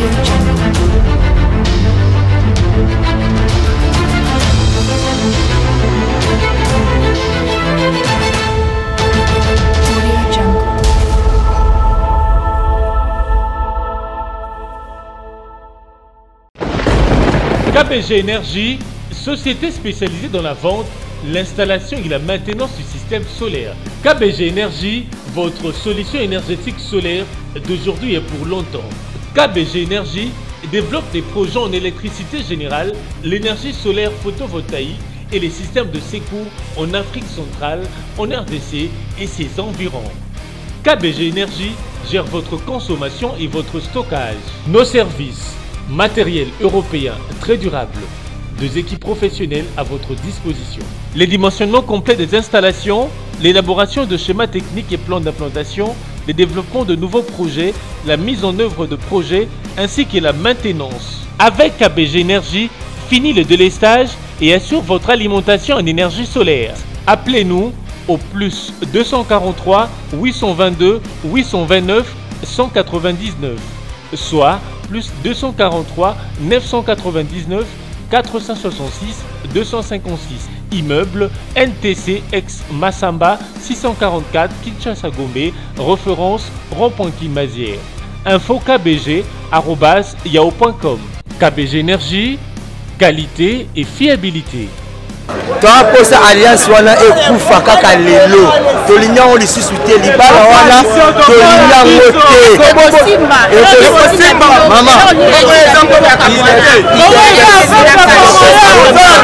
Audio Jungle. Audio Jungle. KBG Énergie, société spécialisée dans la vente, l'installation et la maintenance du système solaire. KBG Énergie, votre solution énergétique solaire d'aujourd'hui et pour longtemps. KBG Énergie développe des projets en électricité générale, l'énergie solaire photovoltaïque et les systèmes de secours en Afrique centrale, en RDC et ses environs. KBG Énergie gère votre consommation et votre stockage. Nos services, matériel européen très durable, deux équipes professionnelles à votre disposition. Les dimensionnements complets des installations, l'élaboration de schémas techniques et plans d'implantation, le développement de nouveaux projets, la mise en œuvre de projets ainsi que la maintenance. Avec KBG Énergie, fini le délestage et assure votre alimentation en énergie solaire. Appelez-nous au plus 243 822 829 199, soit plus 243 999 466 256. Immeuble NTC ex Massamba 644 Kinshasa Gombe, référence rond-point Kimazière. Info KBG yahoo.com. KBG Énergie, qualité et fiabilité. Toaposa alliance wana ekufa kaka lelo, tolingi yango lisusu te, libala wana tolingi yango te. Mama,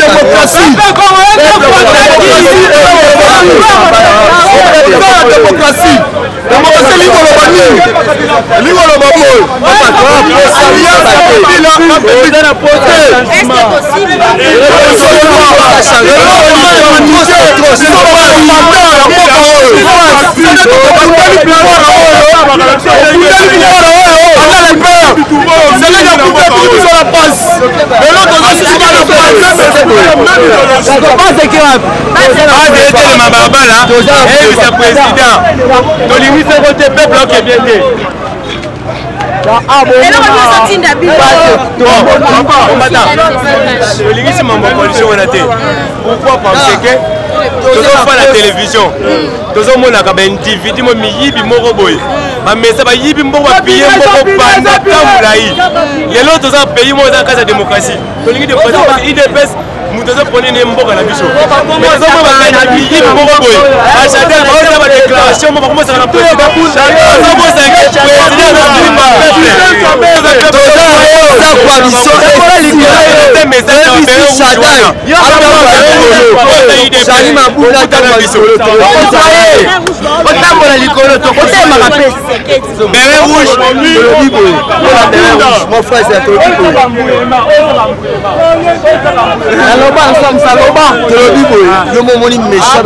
démocratie, démocratie, démocratie elingi koloba nini? Elingi koloba boye, alliance Etelema balabala, eyebisa président tolingi soko te, peuple oke bien te. Eloko nyonso tinda bino. Tolingisi mambo ya coalition wana te. Pourquoi? Parce que tozofala télévision, tozomonaka baindividu mo miyibi moko boye, bamesa bayibi mbongo, bapiye mboko banda ta molai. Lelo toza pays moko eza kati ya démocratie, tolingi démocratie. UDPS moto azopone ne mboka na biso, mais tozomona miyibi moko boye, bachadel baosala badéclaration mo bakomosaka na président, azobosaka président azosimba. Toza coalition ebisi Shadai Jali Mabunda, otambola likolo, tokotemaka mpe. Beret rouge. Tolobi boye mpona beret rouge, mon frère, tolobi boye. Naloba ensemble, saloba. Tolobi boye, yo momoni méchant,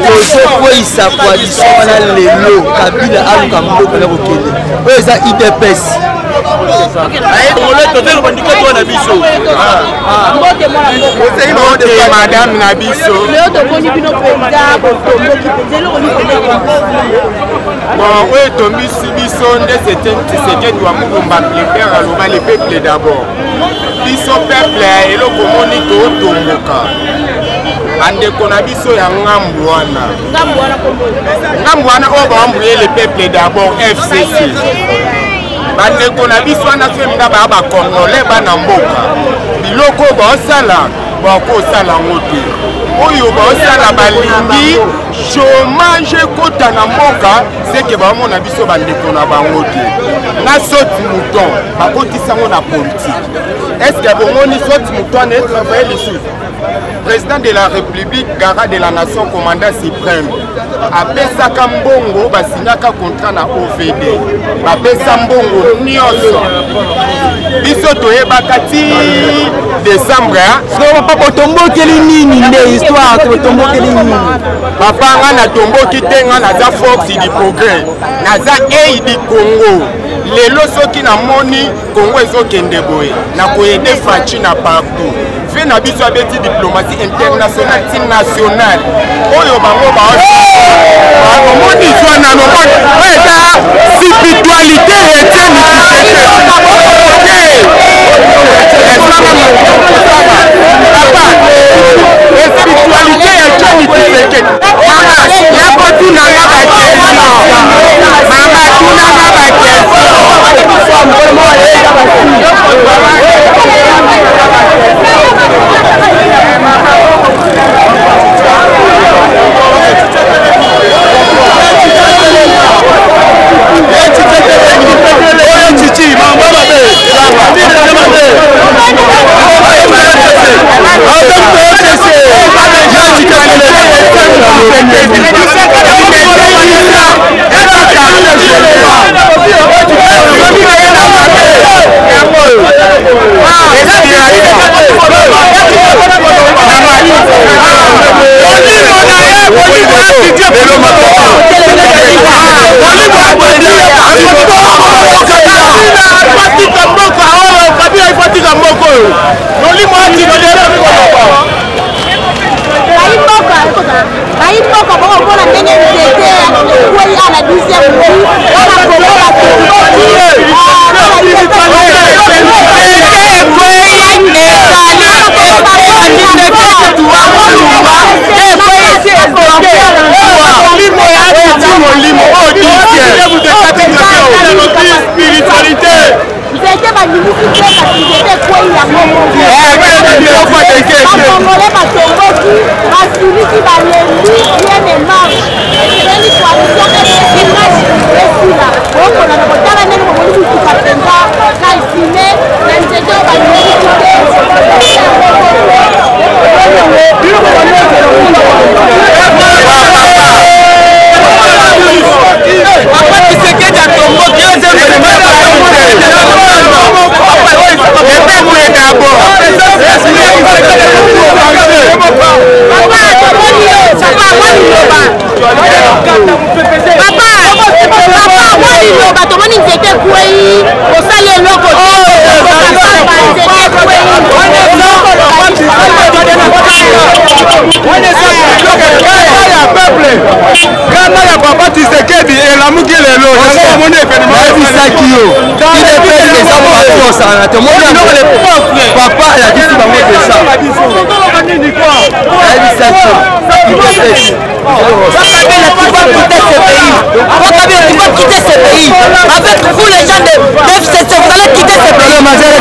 tozokweyisa coalition wana lelo. Kabila aluka mboka na kokende, oyo eza UDPS. Na biso madame na biso. Lelo tomoni bino mpenza botomboki mpenza, eloko nini mpenza? Bon, oyo etombisi biso nde Tshisekedi wa Mulumba Plébert aloba le peuple d'abord. Biso peuple, eloko omoni tootomboka, bandeko na biso ya ngambu wana. Ngambu wana kombo? Ngambu wana oyo baambuye le peuple d'abord, FCC. Bandeko na biso wana so eminga baya bacongolais, bana mboka, biloko oyo baosala bakosala yango te. Oyo baosala, balingi chômage ekota na mboka, seke baomona biso bandeko na bango te. Na saute mouton bakotisa yango na politique. Est-ce bomoni saute mouton wana etravaille lisusu? Président de la République, garant de la nation, commandant suprême, apesaka mbongo, basignaka contrat na OVD, bapesa mbongo nyonso, biso toyebaka ti décembre. So papa, botombokeli nini nde histoire? Totombokeli nini? Papa, nga natomboki te, nga naza force du progrès, naza ei du Congo. Lelo soki namoni Congo ezokende boye, nakoyede Fatshi na partout. Ve na biso abeti diplomatie internationale ti nationale, oyo bango omoni zwa nano, oyo eza spiritualité. Etienne Papa, spiritualité ya Johnny Tshisekedi. Mama, ya kotuna nga ba question. Mama, tuna nga ba Bayimboka bokomona ndenge nzete ekwei a na 10e rue wana Kongo batomboki. Nzete bandimisi te, kasi nzete ekwei yango moko. Bakongole batomboki, basiliki, balembi, rien ne marche. Esengeli coalition FCC esila. Bokolanda kotala ndenge bomoni motuka mpenza calcine na nzete oyo bandimisi te. Papa Tshisekedi atomboki yo nzembe. Papa, liloba, tomoni nzete ekwei, osali eloko te. Nzete ekwei. Ya peuple, kanda ya papa Tshisekedi elamuki lelo, yango omoni événement. Nayebisaki yo, UDPS eza parti osala te. Omoni yango, papa alakisi bango deja. Nayebisaki yo, UDPS. Kabila, tu vas quitter ce pays. Kabila, tu vas quitter ce pays. Avec vous, les gens de FCC, vous allez quitter ce pays. Nous allons.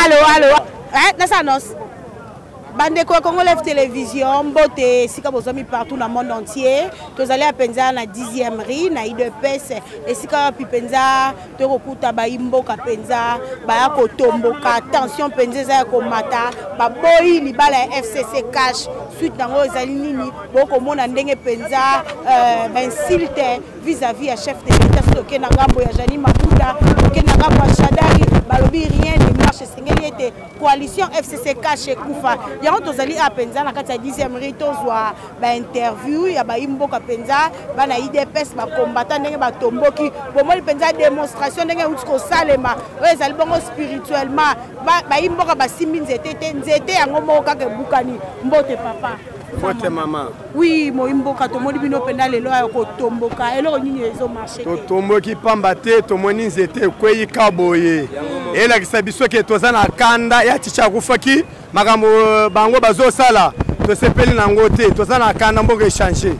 Allo, allo, nasa annonce. Bandeko ya Congo Live Télévision, mbote esika bozwami partout na monde entier. Tozali ya mpenza na 10e rue na UDPS, esika wapi mpenza tokokuta bayimboka mpenza baya kotomboka. Tension mpenza eza ya komata, baboyi libala ya FCC CACH. Suite nango ezali nini? Bokomona ndenge mpenza bainsulte vis-à-vis ya chef de l'État. Soki tokende na ngambo ya Jani Mabunda, tokende na ngambo ya Shadari, balobi rien ne marche, esengeli ete coalition FCC CACH ekufa. Yango tozali a mpenza na kati ya 10e rue, tozwa bainterview ya bayimboka mpenza bana UDPS, bakombata ndenge batomboki. Bomoni mpenza démonstration ndenge euti kosalema. Oyo ezali bongo spirituellement, bayimboka basimbi nzete te, nzete yango moko kaka ebukani. Mbote papa. Mbote mama. Oui, moyimboka, tomoni bino mpenza lelo ya kotomboka. Eloko nini ezomarche te? Totomboki pamba te tomoni nzete ekwei ka boye, elakisa biso ke toza na kanda ya Tshitshi akufaki. Makambo bango bazosala, tosepeli nango te. Toza na kanda, mboka echange.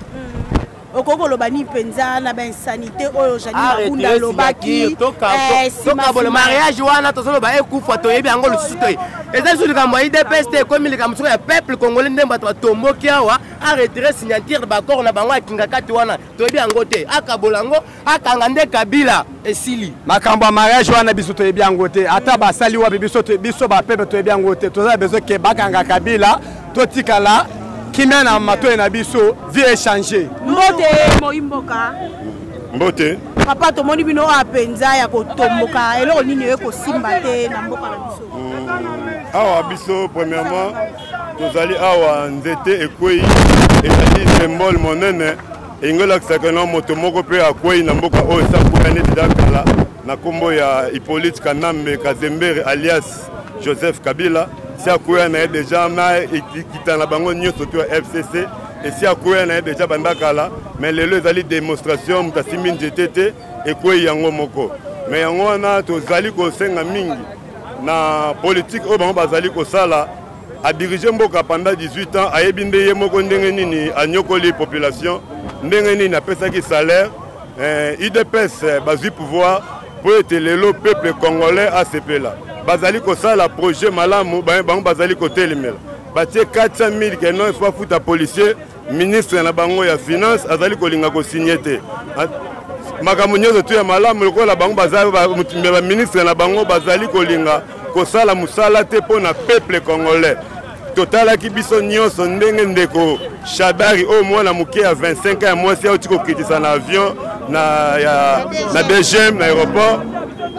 Okoki koloba nini mpenza na bainsanité oyo Jani Mabunda alobaki? Tokabola mariage wana, tozoloba ekufa, toyebi yango lisusu te. Eza lisusu likambo ya UDPS te, ekomi likambo soko ya peuple congolais. Nde bato batomboki awa, aretire signature baaccord na bango akinga kati wana, toyebi yango te. Akabola yango, akanga nde Kabila, esili. Makambo ya mariage wana, biso toyebi yango te. Ata basali wapi, biso bapeuple toyebi yango te. Toza besoin ke bakanga Kabila, totikala kimia na matoi na biso, vie echange. Mbote moyimboka. Mbote. Papa, tomoni bino oyo mpenza ya kotomboka. Eloko nini oye kosimba te na mboka na biso? Awa biso, premièrement, tozali awa, nzete ekwei, ezali symbole monene, elingi olakisaka na moto moko mpe akwei na mboka oyo esi akwea neti da kala, na nkombo ya Hippolyte Kanambe Kazembere alias Joseph Kabila. Si akwea na ye deja na ekita na bango nyonso to ya FCC. Esi akweya na ye deja banda kala, mais lelo ezali démonstration, moto asimbi nzete te, ekweyi yango moko. Mais yango wana tozali kosenga mingi na politique oyo bango bazali kosala. Adirige mboka pendant 18 ans, ayebi nde ye moko ndenge nini anyokoli population, ndenge nini apesaki salaire. UDPS bazwi pouvoir po ete lelo peuple congolais asepela. Bazali kosala projet malamu, bango bazali kotelemela. Batie 400 000 ke non, il faut afuta policier, ministre na bango ya finance azali kolinga kosinye te. Makambo nyonso tu ya malamu lokola bango baza ba ministre na bango bazali kolinga kosala mosala te mpo na peuple congolais. Totalaki biso nyonso ndenge ndeko Shadary oyo mwana moke ya 25 ans ya mwasi auti kokitisa na avion na DGM na aéroport,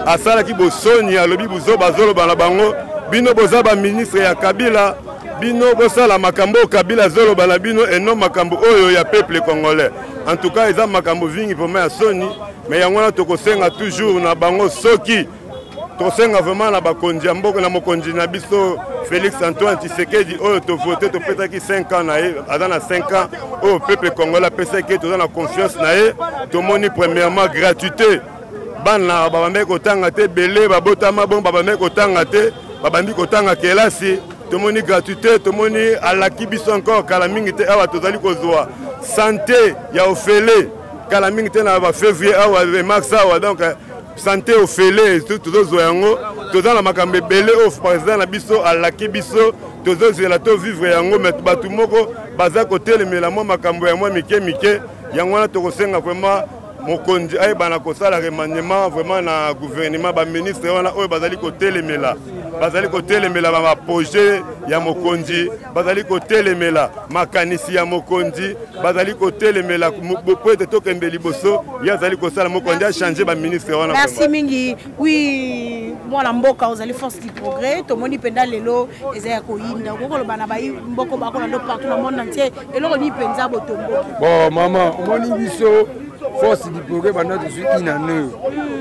asalaki bosoni, alobi buzoba, azoloba na bango bino boza ba ministre ya Kabila, bino bosala makambo oyo Kabila azoloba na bino et non makambo oyo ya peuple congolais. En tout cas eza makambo vingi vraiment ya soni, mais yango wana tokosenga toujours na bango, soki tosenga vraiment na bakonzi ya mboka, na mokonzi na biso Félix Antoine Tshisekedi oyo tovote, topesaki 5 ans na ye, aza na 5 ans oyo peuple congolais apesaki ye, toza na confiance na ye. Tomoni premièrement gratuité, bana babandaki kotanga te, ebele babotama bongo babandaki kotanga te, babandi kotanga kelasi. Tomoni gratuité, tomoni alaki biso encore kala mingi te awa tozali kozwa santé ya ofele kala mingi te na ba février awa mars awa, donc santé ofele tozozwa yango. Toza na makambo ebele oyo président na biso alaki biso, tozozela to vivre yango, mais bato moko baza kotelemela mwa makambo ya mwa mike mike. Yango wana tokosenga vraiment mokonzi ayebana kosala remaniement vraiment na gouvernement, ba ministre wana oyo bazali kotelemela, bazali kotelemela ba projet ya mokonzi, bazali kotelemela makanisi ya mokonzi, bazali kotelemela po ete tokende liboso. Ye azali kosala, mokonzi achange ba ministre wana. Merci mingi. Oui, mwana mboka ozali force du progrès, tomoni mpenza lelo eza ya koyinda, okoki koloba na bayi mboko bakolanda partout na monde entier eloko nini mpenza botomboki? Bon mama, omoni biso force du progrès banda tozwi ina ne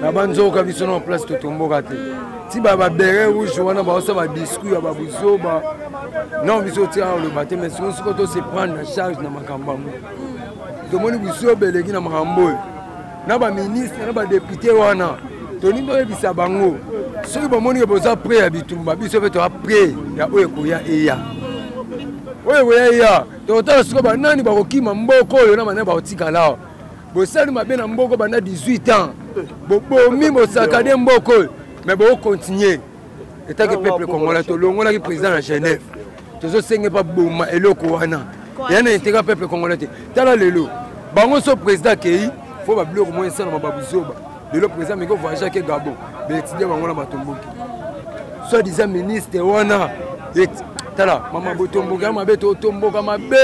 na banzoka biso na place totomboka te, ti ba babere rouge wana baosala badiscours ya babuzoba, non biso otikaka koloba te, mais sikoyo sikoyo tose prendre na charge na makambo yango. Tomoni buzoba eleki na makambo oyo na baministre na badepute wana, tolingi toyebisa bango soki bomoni ke boza près ya bitumba, biso mpe toza près ya oyo ekoya eya, oyo ekoya eya. Tokotala sikoyo banani bakokima mboka oyo na banani bakotikala awa. Bosali mabe na mboka banda 18 ans, bobomi, bosakade mboka oyo, mais bokocontinue etake peuple congolais. Tolongolaki président na Genève, tozosenge mpa boma eloko wana ya na intérêt peuple congolais te. Tala lelo bango so président akei fo babiloko moko esalama babuzoba. Lelo président meko voyage ake Gabon, baétudia bango na batomboki, soit disant ministre wana. Tala mama, botomboka mabe, totomboka mabe,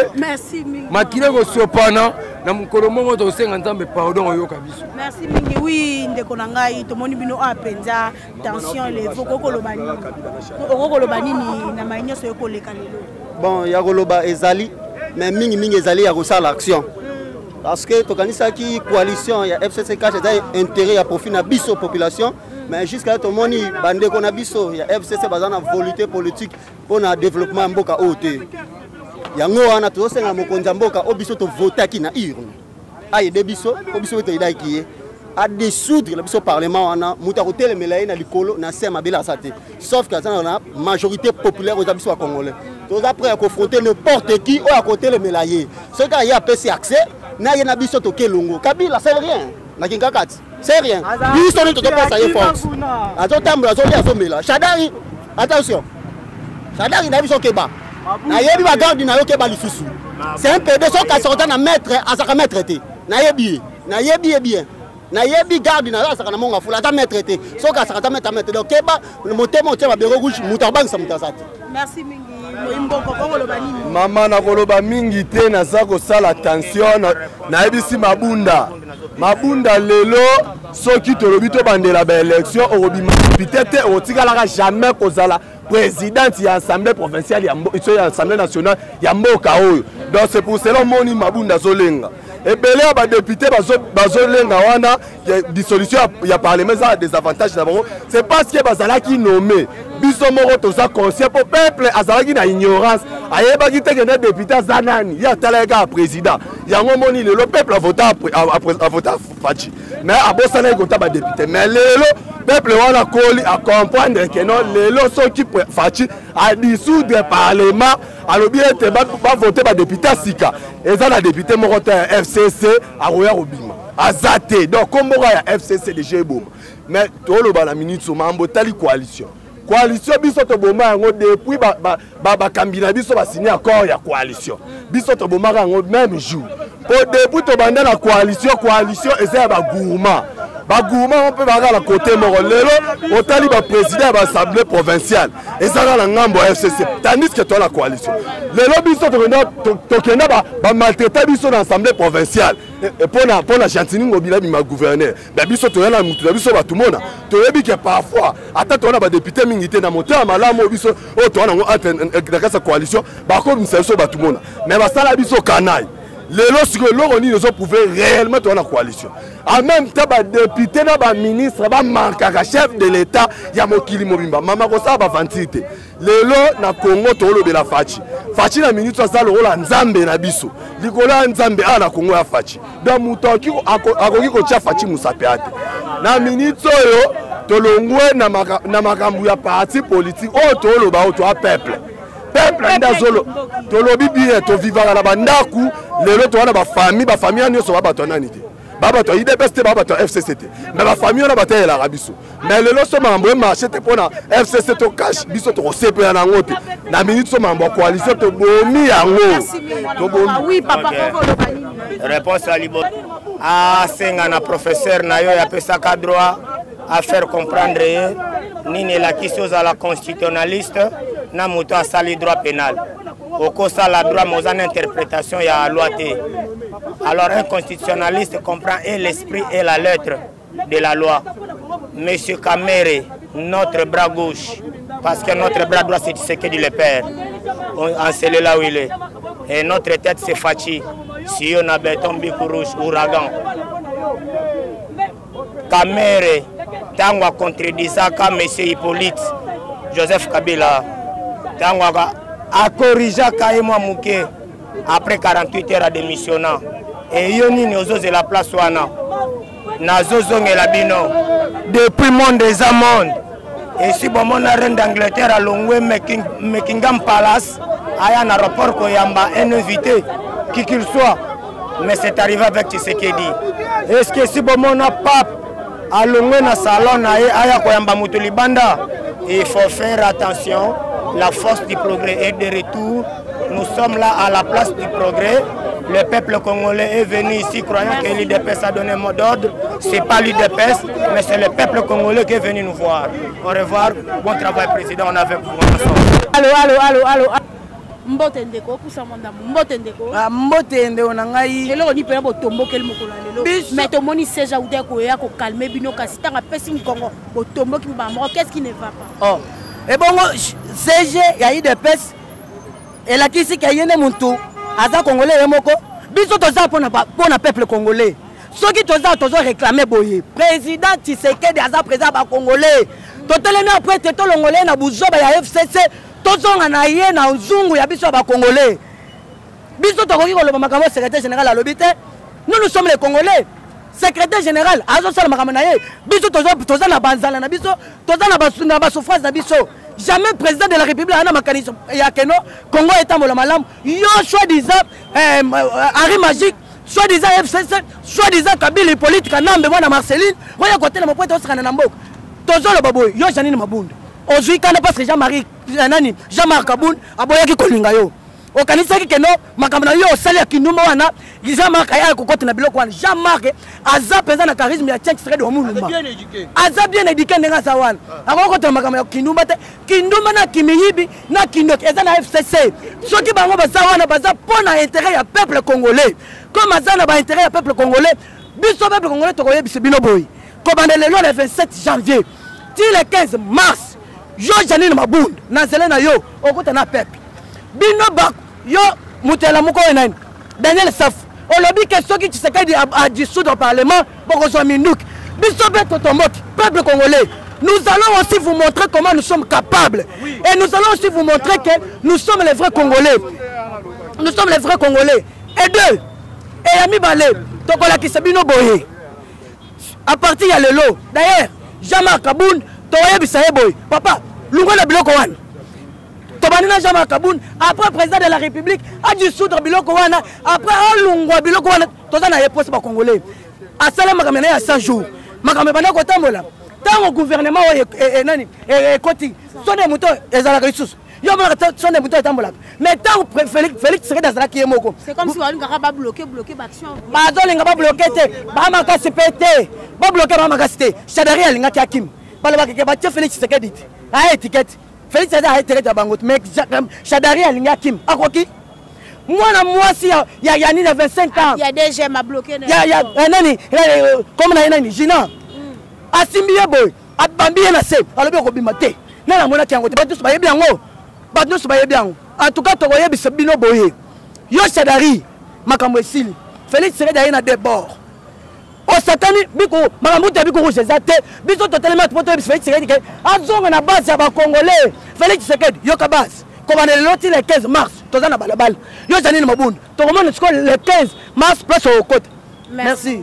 makila ekosopana na mokolo moko, tosenga Nzambe pardon, oyoka biso. Merci mingi. Oui, ndeko na ngai, tomoni bino awa mpenza tension elevo, okokoloba nini? Okokoloba nini na mai nyonso ekoleka lelo? Bon, ya koloba ezali, mais mingimingi ezali ya kosala action, parce que tokanisaki coalition ya FCC CACH eza intérêt ya profit na biso population, mais jusqu'à tomoni bandeko na biso ya FCC baza na volonté politique mpona développement ya mboka oyo te. Yango wana tozosenga mokonzi ya mboka oyo biso tovotaki na urne ayede biso, po biso oyo toyedaki ye adissoudre na biso parlement wana. Moto akotelemela ye na likolo na se ya mabele aza te, sauf que aza na majorité populaire oyo eza biso bacongolais. Toza prêt ya confronter n'importe qui oyo akotelemela ye. Soki aye apesi accès na ye na biso, toke elongo. Kabila c'est rien na Kingakati, c'est rien. Biso nini tozopesa ye force, azotambola, azolia, azomela. Shadary, attention, Shadary na biso, keba, nayebi bagarde na yo, keba lisusu. C'est un PD, soki asorta na maître, azalaka maître te. Nayebi ye, nayebi ye bien, nayebi garde na yo azalaka na monga fula, aza maître te. Soki asaka aza maître, maître. Donc keba, motema otia babero rouge, moto abangisa moto aza te. Merci mingi. Moyimboko, okoloba nini? Mama, nakoloba mingi te, naza kosala tension. Nayebisi Mabunda, Mabunda, lelo soki tolobi tobandela baélection, okobima député te, okotikalaka jamais kozala présidente ya assemblée provinciale ya assemblée nationale ya mboka oyo. Donc c'est pour cela omoni Mabunda azolenga, ebele ya badepute bazolenga wana dissolution ya parlement eza désavantage na bango. C'est parce que bazalaki nommé. Biso moko toza conscient, po peuple azalaki na ignorance. Ayebaki te kende député aza nani, ye atalaki kaka président. Yango omoni lelo peuple avota avota Fatshi, mais abosanaki kota badéputé. Mais lelo peuple wana akoli, acomprendre ke non, lelo soki Fatshi adissoudre parlement, alobi ete bavote badéputé ya sika, eza na député moko te ya FCC akoya kobima, aza te. Donc komboka ya FCC deja eboma. Mais toloba na minute so mambo etali coalition. Coalition, biso toboma yango depuis bakambi na biso basigne accord ya coalition. Biso tobomaka yango même jour, po depuis tobanda na coalition, coalition eza ya bagourmand. Bagourmand mpe baka na kote moko. Lelo otali baprésident ya baassemblée provinciale, ezaka na ngambo ya FCC, tandis que toa na coalition. Lelo biso tokenda, bamaltraita biso na assemblée provinciale mpona Gentiny Ngobila bima gouverneur. Na biso toya na mutu na biso, bato mona toyebi ke parfois ata toza na badéputé mingi te, na motema malamu oyo biso oyo toza nango na kati ya coalition, bakobimisa biso bato mona. Mais basala biso kanai. Lelo sikoyo eloko nini ezoprouve réellement toza na coalition? En même temps badéputé na baministre bamarkaka chef de l'État ya mokili mobimba. Mama, kosala baventure te. Lelo na Congo tolobela Fatshi. Fatshi na minute aza lokola Nzambe na biso, likolo ya Nzambe awa na Congo ya Fatshi. Donc moto akoki kotia Fatshi mosapi ate na minute oyo. Tolongwe na makambo ya parti politique oyo toloba, oyo toa peuple. Peuple nde azolo. Tolobi bien, tovivaka na bandako. Lelo toza na bafamille. Bafamille nyonso ba bato ya nani te, ba bato ya UDPS te, ba bato ya FCC te, mais bafamille wana bateyelaka biso. Mais lelo so makambo emarche te mpona FCC to CACH, biso tokosepela na yango te. Na minute so makambo ya coalition, tobomi yango, tobomi. Réponse ya libo asenga na professeur na yo apesaka droit à faire comprendre ye nini elakisi ozala constitutionnaliste na moto asali droit pénal. Okosala droit, mais oza na interprétation ya loi te. Alors un constitutionnaliste comprend et l'esprit et la lettre de la loi. Monsieur Kamerhe, notre bras gauche, parce que notre bras droit, c'est Tshisekedi le père, en c'est là où il est, et notre tête, c'est Fatshi. Si on a béton rouge, ouragan. Kamerhe, ntango acontredisaka monsieur Hippolyte Joseph Kabila, ntango akorrigeaka ye mwa moke, après 48 heures adémissionna. Eyo nini ozozela place wana? Nazozongela bino, depuis monde eza monde, esi bomona reine d'Angleterre alongwe Buckingham Palace aya na aéroport koyamba un invité qui qu'il soit? Mais c'est arrivé avec Tshisekedi. Est ce que si bomona pape alongwe na salon na ye aya koyamba moto libanda? Il faut faire attention. La force du progrès est de retour. Nous sommes là à la place du progrès. Le peuple congolais est venu ici croyant que l'UDPS a donné mot d'ordre. C'est pas l'UDPS, mais c'est le peuple congolais qui est venu nous voir. Au revoir, bon travail président, on est avec vous ensemble. Allo, allo, allo, allo. Mbote ndeko, opusa mondambo. Mbote ndeko. Ah, mbote ndeko na ngai. Eloko ni mpena botombokeli mokolo ya lelo? Mais tomoni siège auta koya kokalme bino, kasi ntango apesi nkongo, botomboki bamoko. Qu'est-ce qui ne va pas? Oh. Ebongo SG ya UDPS elakisi ke ye nde motu aza congolais ye moko. Biso toza mpona peuple congolais. Soki toza tozoréclame boye, président Tshisekedi aza président ya bacongolais. Totelemi apres te tolongola ye na buzoba ya FCC, tozonga na ye na nzungu ya biso ya bacongolais. Biso tokoki koloba makambo secrétaire général alobi te. Nous, nous sommes les Congolais. Secrétaire général azosala makambo na ye, biso toza na banzala na biso, toza na basouffrance na biso. Jamais président de la République ana makanisi ya keno Congo etambola malamu. Yo soi-disant Henri Magique, soi-disant FCC, soi-disant Kabila Hippolyte Kanambe mwana Marceline, oya kotelema po ete osakana na mboka. Tozoloba boye, yo Janine Mabunda ozwi kanda parce que Jean-Marie nani, Jean-Marc Kabund aboyaki kolinga yo. Okanisaki keno makambo na yo osali ya kindumba wana, Jean-Marc aya kokota na biloko wana. Jean-Marc aza mpenza na charisme ya Tien Tshisekedi wa Mulumba, aza bien éduqué. Ndenge aza wana, akoki kotela makambo ya kindumba te. Kindumba na kimiyibi na kindoki eza na FCC. Soki bango baza wana, baza mpo na intérêt ya peuple congolais. Comme aza na baintérêt ya peuple congolais, biso peuple congolais tokoyebisa bino boye: kobanda lelo le 27 janvier ti le 15 mars, yo Janine Mabunda, na nzela na yo okota na peuple. Bino ba yo moto ya Lamuka oyo nani, Daniel Safu, olobi ke soki Tshisekedi adissoudre parlement, bokozwa minduki. Biso mpe totomboki. Peuple congolais, nous allons aussi vous montrer comment nous sommes capables. Oui. Et nous allons aussi vous montrer que nous sommes les vrais Congolais. Nous sommes les vrais Congolais. Et deux, et ya mibale, tokolakisa bino boye. À partir ya lelo, d'ailleurs, Jean-Marc Kabund, toyebisa ye boye, papa, lungola biloko wana. Tobandi na Jean-Marc Kabund, après président de la République, a dissoudre biloko wana, après alungwa biloko wana, toza na ye poste ba Congolais. Asala makambo na ye ya 100 jours. Makambo ebanda kotambola. Ntango gouvernement oyo nani ekoti, sonde moto ezalaka lisusu. Yo omonaka sonde moto etambolaka. Mais ntango Félix Tshisekedi azalaki ye moko. C'est comme si balingaka ba bloquer, bloquer ba action. Bazolinga ba bloquer te, ba makasi pe te. Ba bloquer ba makasi te. Shadary alingaki Hakim. Balobaka ke batie Félix Tshisekedi te. Aya étiquette. Félix Tshisekedi aya étiquette ya bango te. Mais Shadary alingi Hakim. Akoki? Mwana mwasi ya nini ya 25 ans. Ya DGM a bloqué na. Ya, ya, ya nani? Comme na ye nani? Gina. Asimbi ye boye, abambi ye na se, alobi okobima te. Nani amonaki yango te? Bato nyonso bayebi yango. Bato nyonso bayebi yango. En tout cas, tokoyebisa bino boye. Yo Shadary, makambo esili. Félix Tshisekedi aye na deux bords. Osakani biko makambo te biko rouge eza te. Biso totelemi atu po toyebisa Félix Tshisekedi ke azonga na base ya ba Congolais. Félix Tshisekedi yoka base. Kobanda lelo ti le 15 mars toza na balabala. Yo Janine Mabunda, tokomona sikoyo le 15 mars place okota. Merci.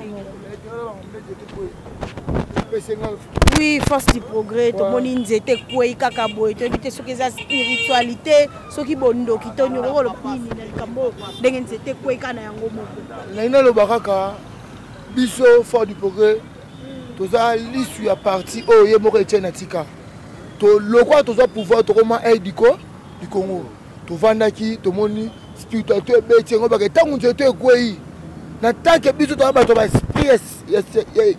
Oui, force du progrès, tomoni nzete ekwei kaka boye, toyebi te soki eza spiritualité, soki bondoki to nini, okoloba nini na likambo ndenge nzete ekwei kaka na yango moko. Nalingi naloba kaka biso force du progrès toza lisu ya parti oyo ye moko Etienne atika. To lokwa tozwa pouvoir tokoma aide du Congo. Tovandaki tomoni spiritualité ebeti yango bake ntango nzete ekwei na tanke biso toza bato ba esprit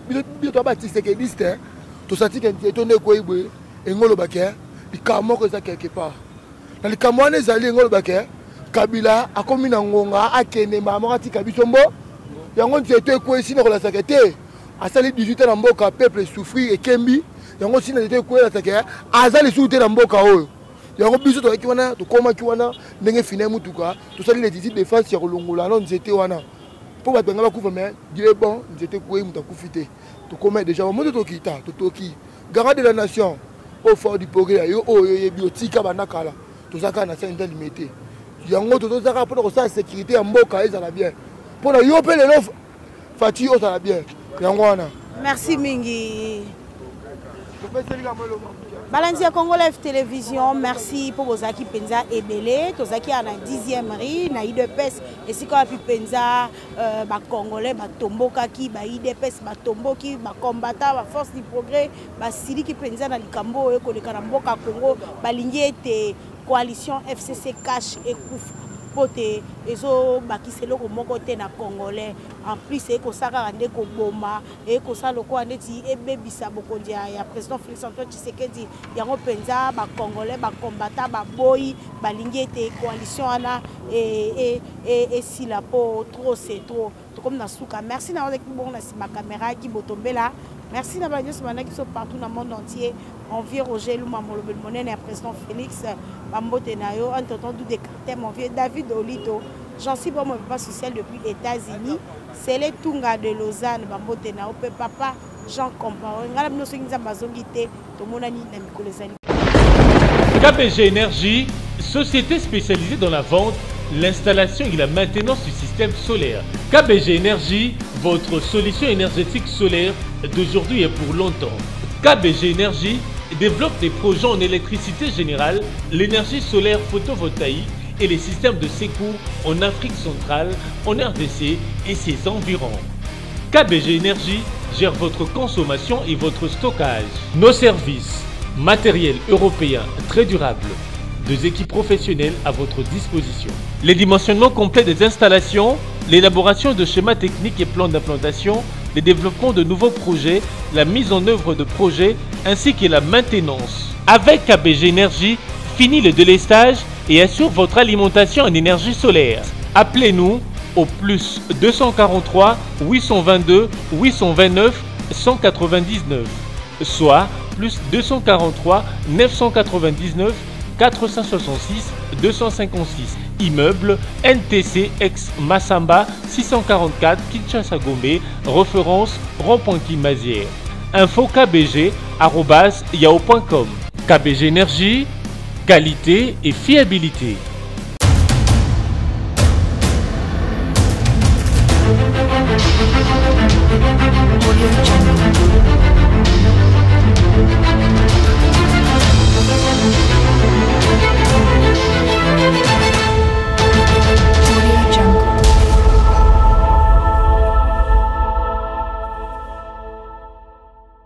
biso toza ba tshisekediste tosati ke nzete nde ekwei boye engo olobake likambo moko eza quelque part na likambo wana ezali engo olobake Kabila akomi na ngonga akende mbala moko atika biso mbo yango nzete ekwei sina kolasaka te asali 18 ans na mboka peuple souffrir ekembi yango sina nzete ekwei alasaka aza lisusu te na mboka oyo yango biso tozalaki wana tokomaki wana ndenge fina ya motuka tosali le 18 défense ya kolongola no nzete wana mpo bato banga bakufa mais Dieu est bon nzete ekwei moto akufi te tokoma déjà moto tokita totoki garant de la nation au fort du progrès ya yo oyo oyebi otika banda kala toza kaka na saint limete yango tozoza kaka mpona kosala sécurité ya mboka ezala bien mpona yo mpe lelo Fatshi ozala bien yango wana. Merci mingi. Balandi ya Congo Live Télévision, merci pour bozalaki mpenza ebele. Tozalaki na 10e rue na UDPS esika wapi mpenza ba Congolais batombokaki, ba UDPS batomboki, ba combattants, ba force du progrès basiliki mpenza na likambo oyo ekoleka na mboka Congo, balingi ete coalition FCC cash ekufa mpo te ezobakisa eloko moko te na Congolais. En plus ekosala kaka nde koboma, ekosala lokola neti ebebisa bokonzi ya président Félix Antoine Tshisekedi. Yango mpenza ba Congolais, ba combattants baboyi, balingi ete coalition wana esila mpo trop c'est trop. Tokomi na suka. Merci na ozalaki bongo na nsima caméra Guy Botombela. Merci na ba nyonso bandaki biso partout na monde entier. Mon vieux Roger Luma Molobeli monene ya président Félix Bambote na yo, un tonton Doudé Carter, mon vieux David Olito, Jean-Cy Bomo, papa social depuis États-Unis, Sele Tunga de Lausanne, Bambote na yo, pe papa Jean Compaoré. Ngala bino soki Nzambe azongi te, tomonani na mikolo ezali. KBG Énergie, société spécialisée dans la vente, l'installation et la maintenance du système solaire. KBG Énergie, votre solution énergétique solaire d'aujourd'hui et pour longtemps. KBG Énergie développe des projets en électricité générale, l'énergie solaire photovoltaïque et les systèmes de secours en Afrique centrale, en RDC et ses environs. KBG Énergie gère votre consommation et votre stockage. Nos services, matériel européen très durable, deux équipes professionnelles à votre disposition. Les dimensionnements complets des installations, l'élaboration de schémas techniques et plans d'implantation, le développement de nouveaux projets, la mise en œuvre de projets ainsi que la maintenance. Avec KBG Énergie, fini le délestage et assure votre alimentation en énergie solaire. Appelez-nous au plus 243 822 829 199, soit plus 243 999 466 256. Immeuble NTC ex Massamba 644 Kinshasa Gombe, référence rond-point Kimazière. Info K B G arobase yahoo point com. KBG Énergie, Qualité et fiabilité. Audio Jungle.